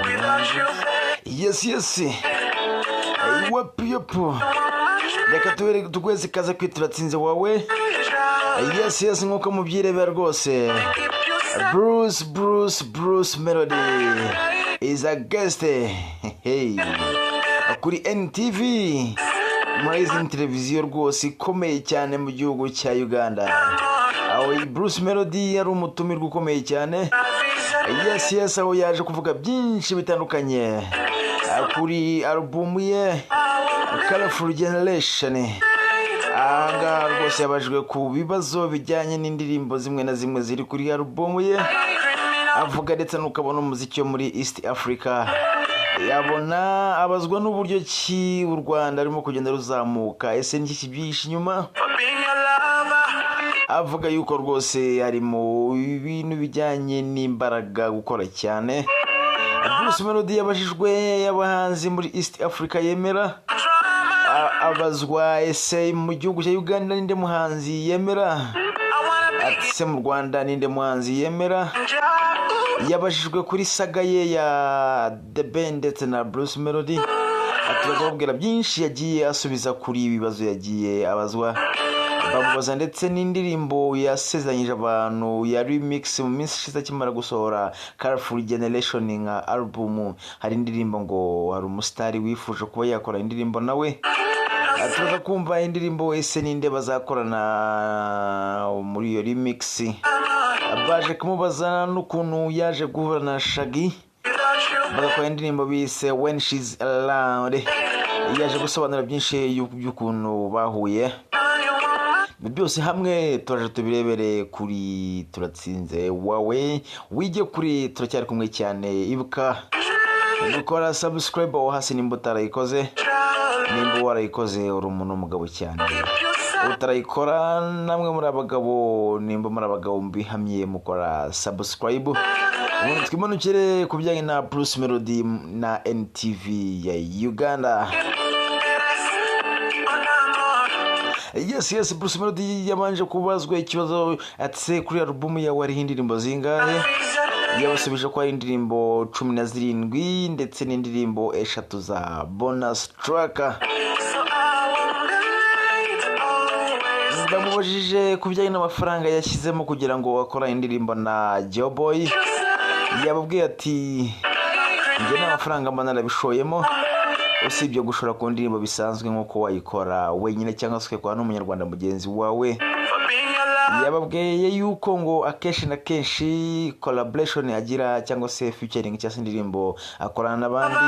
Without you, Yes, wapi yopo, reka tubere tukwezi kaze kuri Turatsinze wawe. Yes, nk'uko mubyirebera rwose, Bruce Melody is a guest, hey, kuri NTV. Murayizi, ni televiziyo rwose ikomeye cyane mu gihugu cya Uganda, aho iyi Bruce Melody yari umutumirwa ukomeye cyane. Yes, aho yaje kuvuga byinshi bitandukanye kuri alubumu ye Colorful Generation. Ahangaha rwose yabajijwe ku bibazo bijyanye n'indirimbo zimwe na zimwe ziri kuri alubumu ye, avuga ndetse n'uko abona umuziki wo muri East Africa yabona, abazwa n'uburyo ki u Rwanda rurimo kugenda ruzamuka, ese niki kibyihishe inyuma? For being your lover. Avuga yuko rwose ari mu bintu bijyanye n'imbaraga, gukora cyane. Bruce Melody yabajijwe abahanzi muri East Africa yemera. Abazwa ese mu gihugu cya Uganda ninde muhanzi yemera? I wanna be Ati se mu Rwanda ninde muhanzi yemera? in Yabajijwe kuri saga ye ya The Ben ndetse na Bruce Melody, ati bakababwira byinshi yagiye asubiza kuri ibi bibazo yagiye abazwa. Bamubaza ndetse n'indirimbo yasezeranyije abantu ya remix mu minsi ishize akimara gusohora Colorful Generation nka album. Hari indirimbo ngo hari umusitari wifuje kuba yakora indirimbo nawe. Turaza kumva indirimbo, ese ninde bazakorana muri iyo remix? Baje kumubaza n'ukuntu yaje guhura na Shaggy Without you, bagakora indirimbo bise When She's Around. Yaje gusobanura byinshi by'ukuntu bahuye. You want Byose hamwe turaje tubirebere kuri Turatsinze wawe. Wige kuri, turacyari kumwe cyane. Ibuka gukora subscribe aho hasi nimba utarayikoze. Nimba warayikoze, uri umuntu w'umugabo cyane. Utarayikora, namwe muri abagabo. Nimba muri abagabo mbihamye, mukora subscribe, ubundi twimanukire ku bijyanye na Bruce Melody na NTV ya Uganda. Yes, Bruce Melody yabanje kubazwa ikibazo ati se kuri alubumu yawe hariho indirimbo zingahe? Yabasubije ko hari indirimbo 17 ndetse n'indirimbo eshatu za bonus track. So I won't be late always. Bamubajije ku bijyanye n'amafaranga yashyizemo kugira ngo akore indirimbo na Joeboy. Yababwiye ati njye nta mafaranga mba narabishoyemo, usibye gushora ku ndirimbo bisanzwe nk'uko wayikora wenyine cyangwa se ukayikora n'umunyarwanda mugenzi wawe. For being your lover. Yababwiye yuko ngo akenshi na kenshi collaboration agira cyangwa se featuring cyangwa se indirimbo akorana n'abandi,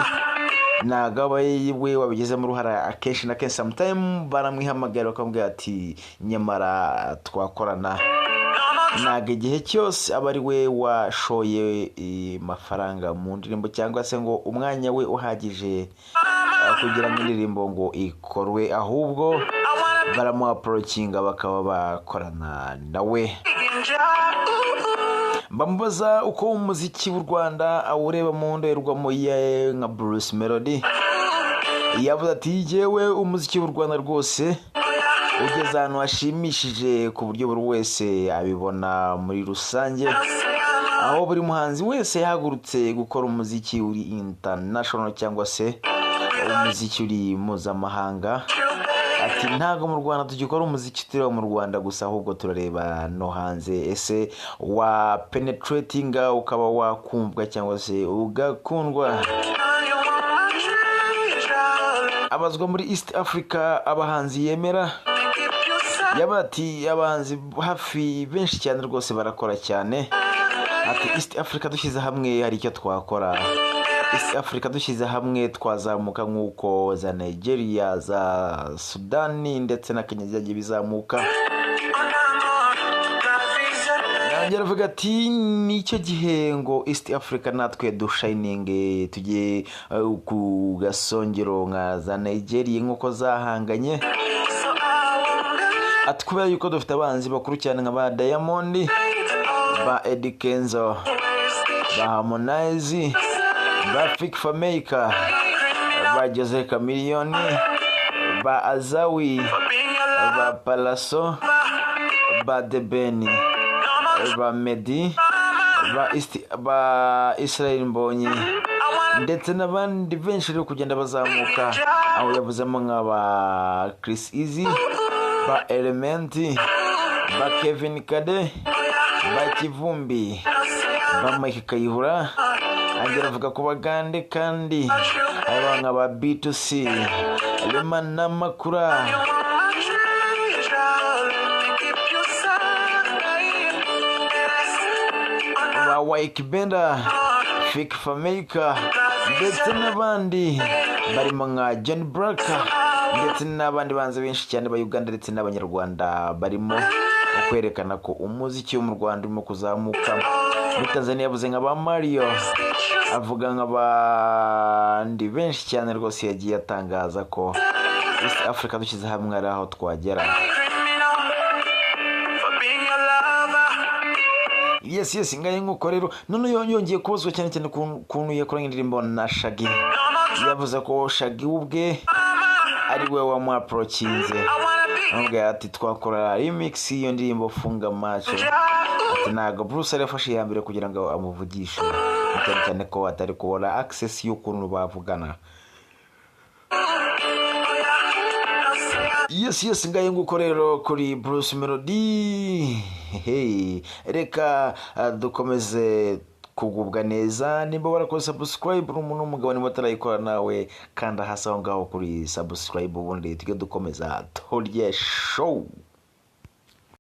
ntabwo aba we wabigizemo uruhare. Akenshi na kenshi, sometime baramwihamagara bakamubwira ati nyamara twakorana. Ntabwo igihe cyose aba ari we washoye amafaranga mu ndirimbo cyangwa se ngo umwanya we uhagije kugira ngo indirimbo ngo ikorwe, ahubwo I wanna be baramuapproachinga bakaba bakorana nawe. in job. Bamubaza uko umuziki w'u Rwanda awureba mu ndorerwamo ye nka Bruce Melody. Yavuze ati yewe, umuziki w'u Rwanda rwose ugeze ahantu hashimishije ku buryo buri wese abibona muri rusange, aho buri muhanzi wese yahagurutse gukora umuziki uri international cyangwa se umuziki uri mpuzamahanga. Ati ntabwo mu Rwanda tugikora umuziki tureba mu Rwanda gusa, ahubwo turareba no hanze, ese wa penetratinga ukaba wakumvwa cyangwa se ugakundwa. Abazwa muri East Africa abahanzi yemera, yaba ati abahanzi hafi benshi cyane rwose barakora cyane. Ati East Africa dushyize hamwe hari icyo twakora, East Africa dushyize hamwe twazamuka nk'uko za Nigeria, za Sudani ndetse na Kenya byagiye bizamuka. Yongera aravuga ati nicyo gihe ngo East Africa natwe dushininge, tujye ku gasongero nka za Nigeria nk'uko zahanganye. Ati kubera yuko dufite abanzi bakuru cyane nka ba Diamond, ba Eddy Kenzo, ba Harmonize, ba Fik Fameica, ba Jose Chameleone, ba Azawi, ba Pallaso, ba The Ben, ba Meddy, ba, East, ba Israel Mbonyi I wanna ndetse n'abandi benshi bari kugenda bazamuka, aho yavuzemo nk'aba Chris Easy, ba Element, ba Kevin Kade, ba Kivumbi, ba Mike Kayihura. Angela avuga ku Bagande kandi aba nka ba B2C, Rema Namakula. You are my treasure. Let me keep you safe. Yes. Ba Wyke Benda, Fik Fameica ndetse n'abandi barimo nka John Black ndetse n'abandi banzi benshi cyane ba Uganda ndetse n'Abanyarwanda, barimo kwerekana ko umuziki wo mu Rwanda urimo kuzamuka. Muri Tanzania yavuze nka ba Mario, avuga nk'abandi benshi cyane rwose. Yagiye atangaza ko East Africa dushyize hamwe ari aho twagera. Criminal for being your lover. Yes, ngaye nk'uko rero none yongeye kubazwa cyane cyane kuntu yakoranye indirimbo na Shaggy. No more Yavuze ko Shaggy ubwe drama. ari we wamwapproachinze, I wanna be amubwira ati: "Twakora remix y'iyo ndirimbo Funga Macho." Ati ntabwo Bruce yari yafashe iya mbere kugira ngo amuvugishe, cyane cyane ko atari kubona access y'ukuntu bavugana. Yes, ngaye nguko rero kuri Bruce Melody. Hey, reka dukomeze kugubwa neza. Nimba warakoze subscribe, uri umuntu w'umugabo, niba utarayikora nawe kanda hasi aho ngaho kuri subscribe, ubundi tujye dukomeza turye show.